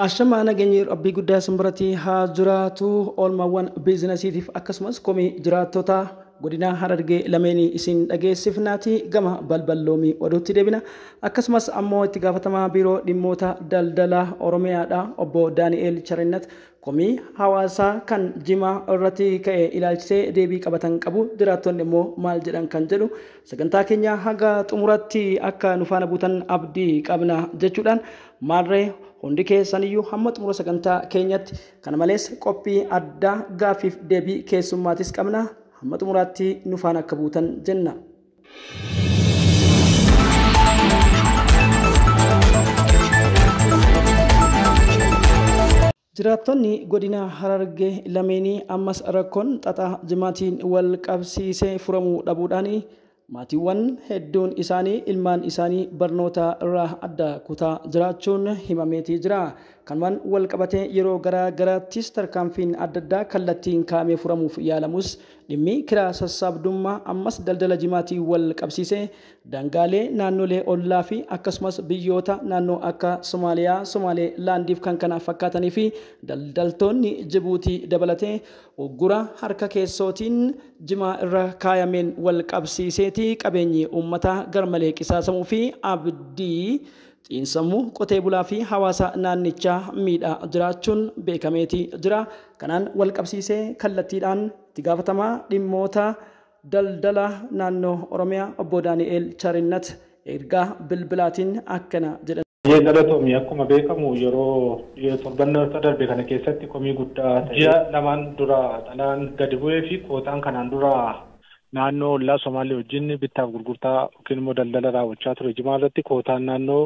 Ashamaa nageenyi rabbii guddaa isin biratti haa jiraatu. Oolmaawwan biizinasiitiif akkasumas komii jiraattota godina Harargee lameenii isin dhageessifnaati gama balballoomii oduutti deebina. Akkasumas ammoo itti gaafatamaa biiroo dhimmoota daldala Oromiyaadha obbo Daani'eel Charinnat komii hawaasaa kan jimaa irratti ka'e ilaalchisee deebii qabatan qabu. Jiraattonni immoo maal jedhan kan jedhu sagantaa keenya haga xumuratti akka nu faana buutan abdii qabna jechuudhaan maarree hundi keessaniyyuu hamma xumura sagantaa keenyatti. Kana malees qophii addaa gaaffiif deebii keessummaatis qabna. Hamma xumuraatti nu faana akka buutan jenna. Jiraattonni godina Harargee lameenii ammas rakkoon xaxaa jimaatiin wal qabsiisee furamuu dhabuudhaan maatiiwwan hedduun isaanii ilmaan isaanii barnoota irraa adda kutaa jiraachuun himameetii jira. Kanumaan wal qabatee yeroo garaa garaattis tarkaanfiin adda addaa kallattiin kaa'amee furamuuf yaalamus dhimmi kiraa sassaabdummaa ammas daldala jimaatiin wal qabsiisee daangaalee naannolee ollaa fi akkasumas biyyoota naannoo akka Somaaliyaa, Somaalee laandiif kan kana fakkaatanii fi daldaltoonni Jibuutii dabalatee uggura harka keessootiin jimaa irra kaayameen wal qabsiiseeti qabeenyi uummataa garmalee qisaasamuu fi abdii xiinsammuu qotee bulaa fi hawaasa naannichaa miidhaa jiraachuun beekameeti jira. Kanaan wal qabsiisee kallattiidhaan itti gaafatamaa dhimmoota daldala naannoo Oromiyaa obbo Daani'eel Charinnat ergaa bilbilaatiin akkana jedhan. Galatoomi. Akkuma beekamu yeroo torbannoota darbe kana keessatti komii guddaa ta'e ji'a lamaan dura xalaan gadi bu'ee fi kootaan kanaan dura naannoo ollaa Somaalee wajjin bittaaf gurgurtaa yookiin immoo daldala raawwachaa ture jimaa irratti kootaan naannoo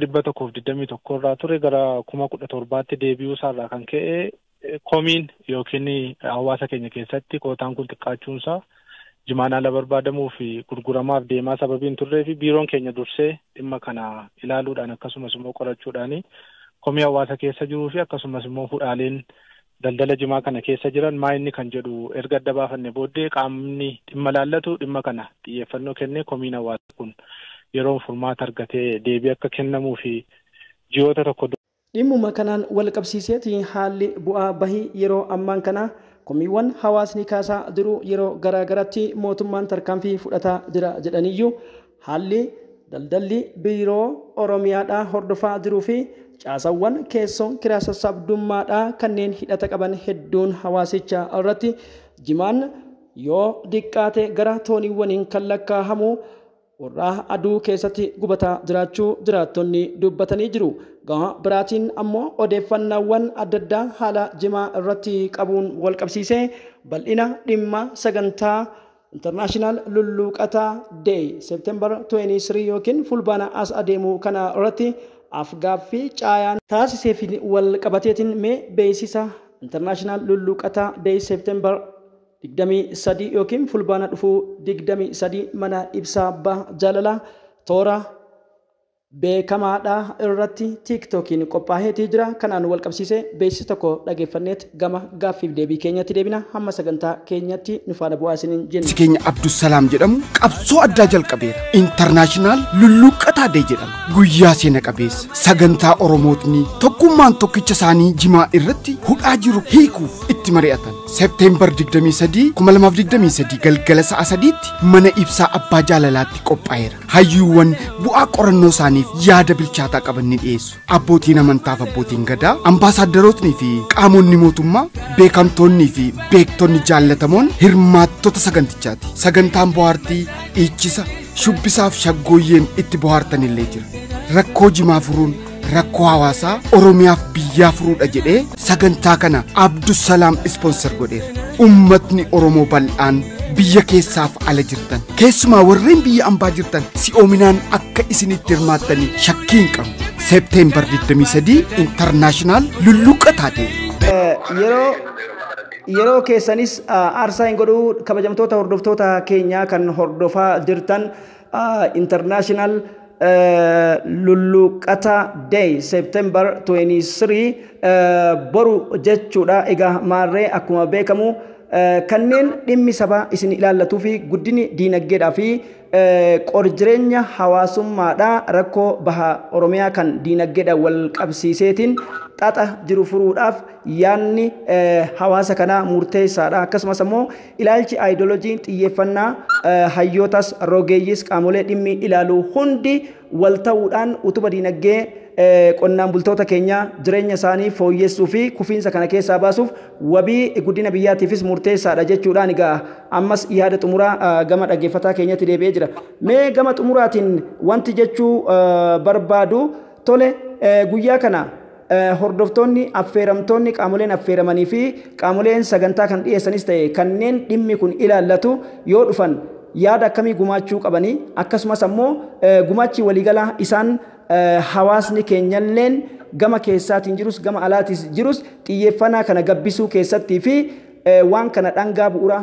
121,000 irraa ture gara 17,000tti deebi'uu isaarraa kan ka'e komiin yookiin hawaasa keenya keessatti kootaan kun xiqqaachuunsaa jimaan haala barbaadamuu fi gurguramaaf deemaa sababii hin turree fi biiroon keenya dursee dhimma kana ilaaluudhaan akkasumas immoo qorachuudhaan komii hawaasa keessa jiruu fi akkasumas immoo hudhaaleen daldala jimaa kana keessa jiran maa inni kan jedhu erga adda baafanne booddee qaamni dhimma laallatu dhimma kana xiyyeeffannoo kennee komiin hawaasa kun yeroo furmaata argatee deebii akka kennamuu fi ji'oota tokko. Dhimmuma kanaan wal qabsiiseeti haalli bu'aa bahii yeroo ammaan kana komiiwwan hawaasni kaasaa jiru yeroo garaa garaatti mootummaan tarkaanfii fudhataa jira jedhaniyyuu haalli daldalli biiroo Oromiyaadhaa hordofaa jiruu fi caasawwan keessoon kiraa sassaabdummaadhaa kanneen hidhata qaban hedduun hawaasicha irratti jimaan yoo diqqaate gara tooniiwwaniin kan lakkaa'amu warraa aduu keessatti gubataa jiraachuu jiraattonni dubbatanii jiru. Gama biraatiin ammoo odeeffannaawwan adda addaa haala jimaa irratti qabuun wal qabsiisee bal'ina dhimma sagantaa International Lulluqataa Day September 23 yookiin fulbaana as adeemu kana irratti afgaaffii caayaan taasisee fi wal qabateetiin mee beeksisa International Lulluqataa Day September 23 yookiin fulbaana dhufuu 23 mana ibsaa abbaa jaalalaa toora beekamaadha irratti tiiktookiin qophaa'eetii jira. Kanaan wal qabsiisee beeksisa tokko dhageeffanneet gama gaaffiif deebii keenyatti deebina. Hamma sagantaa keenyatti nu faana bu'aa isiniin jenna. Keenya Abdusalaam jedhamu qabsoo addaa jalqabeera. International Lulluqataa Day jedhama. Guyyaa seena qabeessa sagantaa Oromootni tokkummaan tokkicha isaanii jimaa irratti hudhaa jiru hiikuuf itti mari'atan. September 23 2023 galgala sa'a 3tti mana ibsaa abbaa jaalalaatti qophaa'eera. Hayyuuwwan bu'aa qorannoo isaaniif yaada bilchaataa qaban ni dhiyeessu. Abbootiin amantaaf abbootiin gadaa, ambaasaadarotni fi qaamonni mootummaa, beekamtoonni fi beektonni jaallatamoon hirmaattota sagantichaati. Sagantaan bohaartii, dhiichisa, shubbisaaf shaggooyyeen itti bohaartan illee jira. Rakkoo jimaa furuun rakkoo hawaasaa Oromiyaaf biyyaa furuudha jedhee sagantaa kana Abdusalaam ispoonsar godheera. Uummatni Oromoo bal'aan biyya keessaaf ala jirtan, keessumaa warreen biyya ambaa jirtan si'oominaan akka isinitti hirmaattanii shakkii hin qabnu. September 23 International Lulluqataa Day. Yeroo keessanis aarsaa hin godhuu kabajamtoota hordoftoota keenyaa kan hordofaa jirtan International Lulluqataa Day September 23 boru jechuudha. Egaa maarree akkuma beekamu Kanneen dhimmi sabaa isin ilaallatuu fi guddinni diinagdeedhaa fi qorjireenya hawaasummaadhaa rakkoo baha Oromiyaa kan diinagdeedhaan wal qabsiiseetiin xaxa jiru furuudhaaf yaadni hawaasa kanaa murteessaadha. Akkasumas immoo ilaalchi aayidooloojii xiyyeeffannaa hayyootas rogeeyyiis qaamolee dhimmi ilaalu hundi wal ta'uudhaan utuba diinagdee qonnaan bultoota keenya jireenya isaanii fooyyessuu fi kufiinsa kana keessaa baasuuf wabii guddina biyyaatiifis murteessaadha jechuudhaan egaa ammas yaada xumuraa gama dhaggeeffataa keenyatti deebi'ee jira. Mee gama xumuraatiin wanti jechuu barbaadu tole guyyaa kana hordoftoonni affeeramtoonni qaamoleen affeeramanii fi qaamoleen sagantaa kan dhiyeessanis ta'e kanneen dhimmi kun ilaallatu yoo dhufan yaada akkamii gumaachuu qabanii akkasumas ammoo gumaachi waliigalaa isaan hawaasni keenyalleen gama keessaatiin jirus gama alaatis jirus xiyyeeffannaa kana gabbisuu keessattii fi waan kana dhangaa bu'uura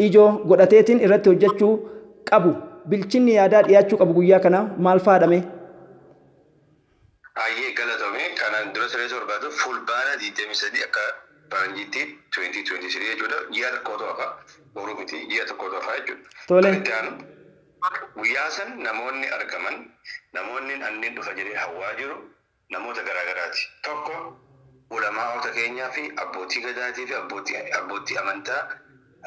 ijoo godhateetiin irratti hojjechuu qabu. Bilchinni yaadaa dhiyaachuu qabu guyyaa kana maal faadhame? Baay'ee galatoomi. Kanaan dura siree torbaatu fulbaana 23 akka faranjiitti 2023 jechuudha. Ji'a tokkotu hafa. Boruu miti ji'a tokkotu hafa jechuudha. Tole. Kan itti aanu guyyaa san namoonni argaman, namoonni anneen dhufa jedhee hawwaa jiru namoota garaagaraati. Tokko ulamaa'ota keenyaa fi abbootii gadaatii fi abbootii amantaa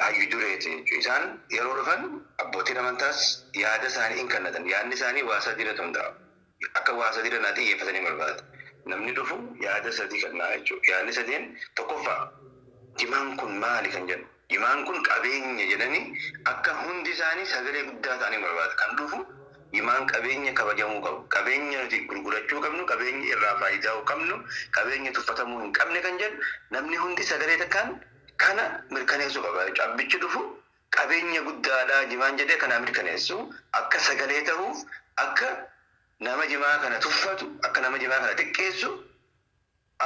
hayyu dureeti jechuudha. Isaan yeroo dhufan abbootiin amantaas yaada isaanii hin kennatan. Yaadni isaanii waa sadii irratti hundaa'a. Akka waa sadii irraa xiyyeeffatanii barbaada. Namni dhufu yaada sadii kennaa jechuudha. Yaadni sadiin tokkoffaa jimaan kun maali kan jedhu. Jimaan kun qabeenya jedhanii akka hundi isaanii sagalee guddaa ta'anii barbaada. Kan dhufu jimaan qabeenya kabajamuu qabu. Qabeenya nuti gurgurachuu qabnu, qabeenya irraa faayidaa qabnu, qabeenya tuffatamuu hin qabne kan jedhu namni hundi sagalee takkaan kana mirkaneessuu qaba jechuudha. Abbichi dhufu qabeenya guddaadha jimaan jedhee kana mirkaneessu akka sagalee ta'uuf, akka nama jimaa kana tuffatu, akka nama jimaa kana xiqqeessu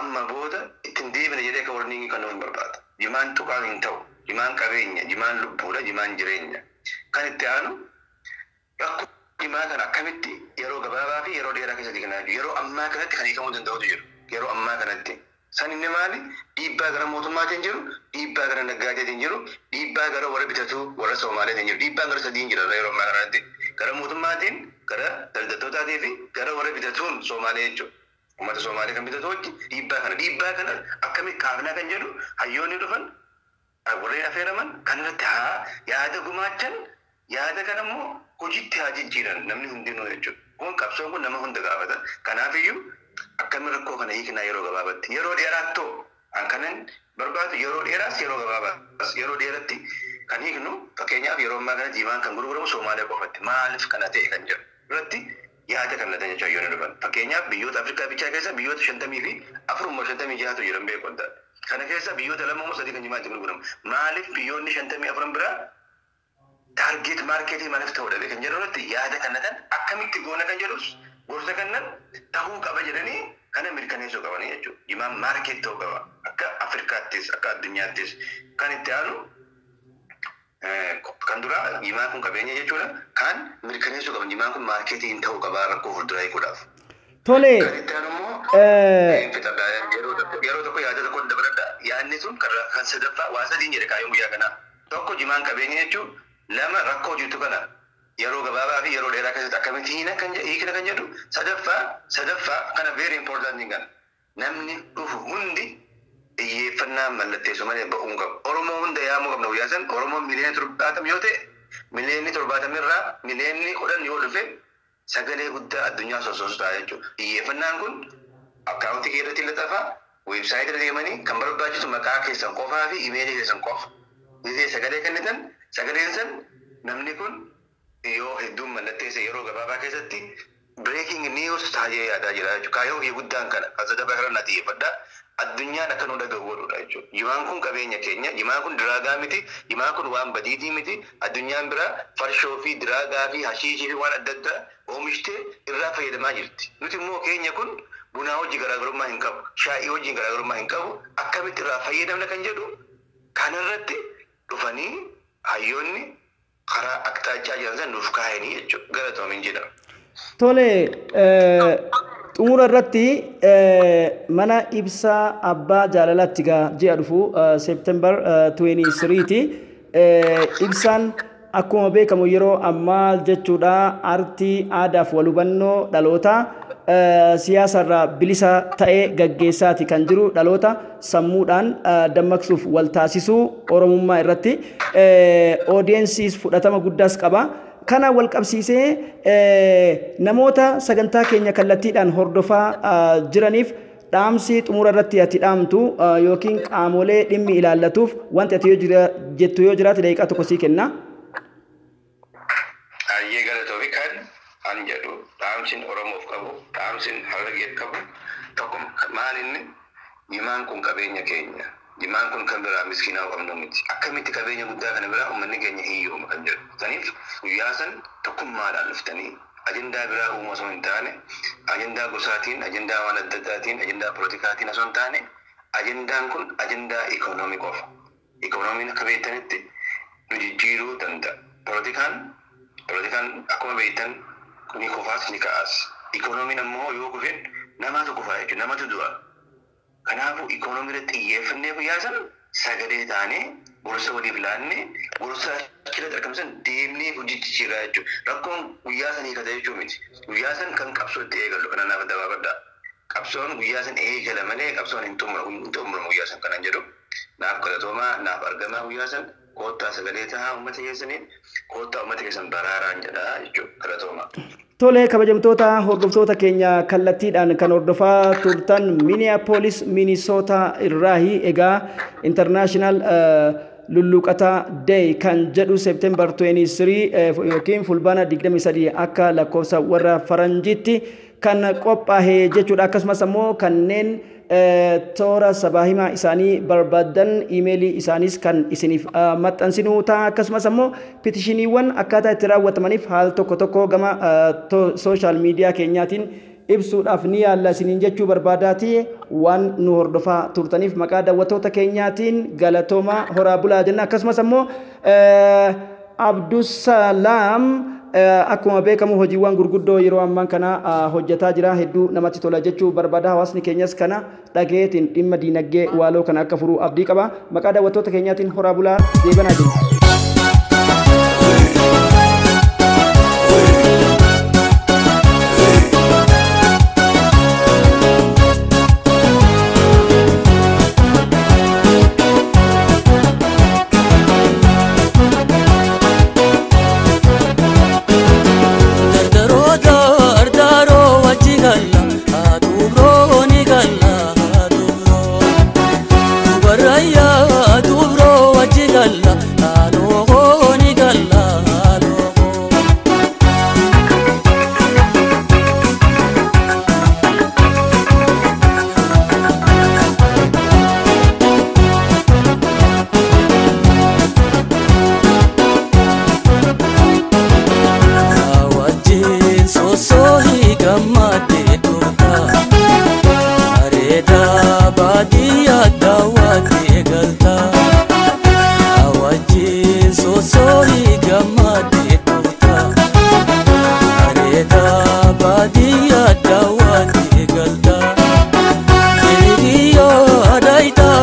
amma booda ittiin deebine jedhee akka warniingii kan hin barbaada. Jimaan tuqaa hin ta'u. Jimaan qabeenya, jimaan lubbuudha, jimaan jireenya. Kan itti aanu rakkoo jimaa kana akkamitti yeroo gabaabaa fi yeroo dheeraa keessatti kan jiru. Yeroo ammaa kanatti kan hiikamuu danda'utu jiru. Yeroo ammaa kanatti. San inni maali? Dhiibbaa gara mootummaatiin jiru, dhiibbaa gara naggaateetiin jiru, dhiibbaa gara warra bitatuu warra Somaaleetiin jiru. Dhiibbaan gara sadiin jira yeroo ammaa kanatti. Gara mootummaatiin, gara daldaltootaatii fi gara warra bitatuun Somaalee jechuudha. Uummata Somaalee kan bitatu wajji dhiibbaa kana. Dhiibbaa kana akkamitti kaafnaa kan jedhu hayyoonni dhufan warreen affeeraman kan irratti haa yaada gumaachan, yaada kana immoo hojiitti haa jijjiiran namni hundinuu jechuudha. Kun qabsoon kun nama hunda gaafata. Kanaafiyyuu akkamiin rakkoo kana hiiknaa yeroo gabaabatti. Yeroo dheeraattoo an kanan barbaadu yeroo dheeraas yeroo gabaabaas yeroo dheeratti kan hiiknu fakkeenyaaf yeroo ammaa kana jimaan kan gurguramu Somaaliyaa qofatti maaliif kana ta'e kan jedhu irratti yaada kan latan jechuudha hayyoonni dhufan. Fakkeenyaaf biyyoota Afrikaa bichaa keessa biyyoota 54 immoo 56tu jiran beeku adda. Kana keessa biyyoota lama immoo sadii kan jimaan itti gurguramu. Maaliif biyyoonni 54 biraa target marketii maaliif ta'uu dhabe kan jedhu irratti yaada kan latan akkamitti goona kan jedhus gorsa kannan ta'uu qaba jedhanii kana mirkaneessuu qabanii jechuudha. Jimaan market ta'uu qaba. Akka Afrikaattis akka addunyaattis kan itti aanu kan dura jimaan kun qabeenya jechuudha. Kan mirkaneessuu qaban jimaan kun marketii hin ta'uu qaba rakkoo fuulduraa hiikuudhaaf. Tole. Kan itti aanu immoo yeroo tokko yaada tokko dabaladha. Yaadni sun kan sadaffaa waa sadiin jedhe kaayyoon guyyaa kanaa. Tokko jimaan qabeenya jechuun, lama rakkoo jirtu kana yeroo gabaabaa fi yeroo dheeraa keessatti akkamitti hiikna kan jedhu, sadaffaa kana very important kana namni dhufu hundi xiyyeeffannaa mallatteessu malee ba'uu hin qabu. Oromoo hunda yaamuu qabna guyyaa san. Oromoon 70 miliyoona yoo ta'e, 70 miliyoona irraa 10 miliyoonni yoo dhufe sagalee guddaa addunyaa sossoosu ta'a jechuudha. Xiyyeeffannaan kun akkaawuntii kee irratti laxafa, weebsaayitii irra deemanii kan barbaachisu maqaa keessan qofaa fi imeelii keessan qofa. Gisee sagalee kennitan sagaleen san namni kun yoo hedduun mallatteesse yeroo gabaabaa keessatti breaking news taa'ee yaadaa jira jechuudha. Kaayyoon kee guddaan kana kan sadaffaa kana na xiyyeeffadha. Addunyaan akka nu dhagahu godhudha jechuudha. Jimaan kun qabeenya keenya, jimaan kun diraagaa miti, jimaan kun waan badiitii miti. Addunyaan biraa farshoo fi diraagaa fi hashiishii fi waan adda addaa oomishtee irraa fayyadamaa jirti. Nuti immoo keenya kun bunaa hojii garaagarummaa hin qabu, shaayii hojii garaagarummaa hin qabu. Akkamitti irraa fayyadamna kan jedhu kanarratti dhufanii hayyoonni karaa aqxaachaa jiran san nuuf kaayanii jechuudha. Galatoomin jedhama. Tole, Xumura irratti mana ibsaa abbaa jaalalaatti gaa ji'a dhufu September 23 ti. Ibsaan akkuma beekamu yeroo ammaa jechuudha aartii aadaaf wal hubannoo dhaloota siyaasarraa bilisa ta'ee gaggeessaati kan jiru dhaloota sammuudhaan dammaqsuuf wal taasisuu Oromummaa irratti oodiyensiis fudhatama guddaas qaba. Kana wal qabsiisee namoota sagantaa keenya kallattiidhaan hordofaa jiraniif dhaamsi xumura irratti ati dhaamtu yookiin qaamolee dhimmi ilaallatuuf wanti ati yoo jettu yoo jiraate daqiiqaa tokko sii kenna. Ayyee, galatoomi. Kan an jedhu, dhaamsin Oromoof qabu, dhaamsin Harargeef qabu tokko. Maal inni? Jimaan kun qabeenya keenya. Jimaan kun kan biraa miskinaa qabnu miti. Akkamitti qabeenya guddaa kana biraa uummanni keenya hiyyooma kan jedhu. Saniif guyyaa san tokkummaadhaan dhuftanii ajandaa biraa uumuu osoo hin taane, ajandaa gosaatiin, ajandaa waan adda addaatiin, ajandaa politikaatiin osoo hin taane, ajandaan kun ajandaa ikoonoomii qofa. Ikoonomiin akka beektanitti nu jijjiiruu danda'a. Politikaan akkuma beektan ni kufaas ni ka'as. Ikoonomiin ammoo yoo kufen namaatu kufaa jechuudha. Namatu du'a. Kanaafuu ikoonomii irratti xiyyeeffannee guyyaa sana sagalee taanee gorsa waliif laannee gorsa achirratti argamsan deemnee hojii jijjiirraa jechuudha. Rakkoon guyyaa sanii kata jechuu miti. Guyyaa san kan qabsoo itti eegallu kana naaf dabaabadha. Qabsoon guyyaa san eegala malee qabsoon hin xumuramu guyyaa san kanan jedhu. Naaf galatoomaa, naaf argamaa. Guyyaa san koottaa sagalee tahaa uummata keessaniin, koottaa uummata keessan baraaraan jedha jechuudha, galatoomaa. Tole, kabajamtoota hordoftoota keenya kallattiidhaan kan hordofaa turtan Minneapolis, Minnesota irraahi egaa International Lulluqataa Day kan jedhu September 23 yookiin Fulbaana 23 akka lakkoofsa warra faranjiitti kan qophaa'e jechuudha. Akkasumas ammoo kanneen toora sabaa himaa isaanii barbaadan iimeelii isaaniis kan isiniif maxxansinuu ta'a. Akkasumas ammoo petitioniiwwan akkaataa itti raawwatamaniif haal tokko tokko gama social media keenyaatiin ibsuudhaaf ni yaalla isiniin jechuu barbaadaati. Waan nu hordofaa turtaniif maqaa daawwattoota keenyaatiin galatoomaa, horaa bulaa jenna. Akkasumas ammoo Abdusalaam akkuma beekamu hojiiwwan gurguddoo yeroo ammaan kana hojjetaa jira, hedduu namatti tola jechuu barbaada. Hawaasni keenyas kana dhageetiin dhimma diinagdee waaloo kana akka furuu abdii qaba. Maqaa daawwattoota keenyaatiin horaa bulaa, deebanaa jiru.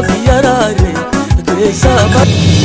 Biyya raaree keessa.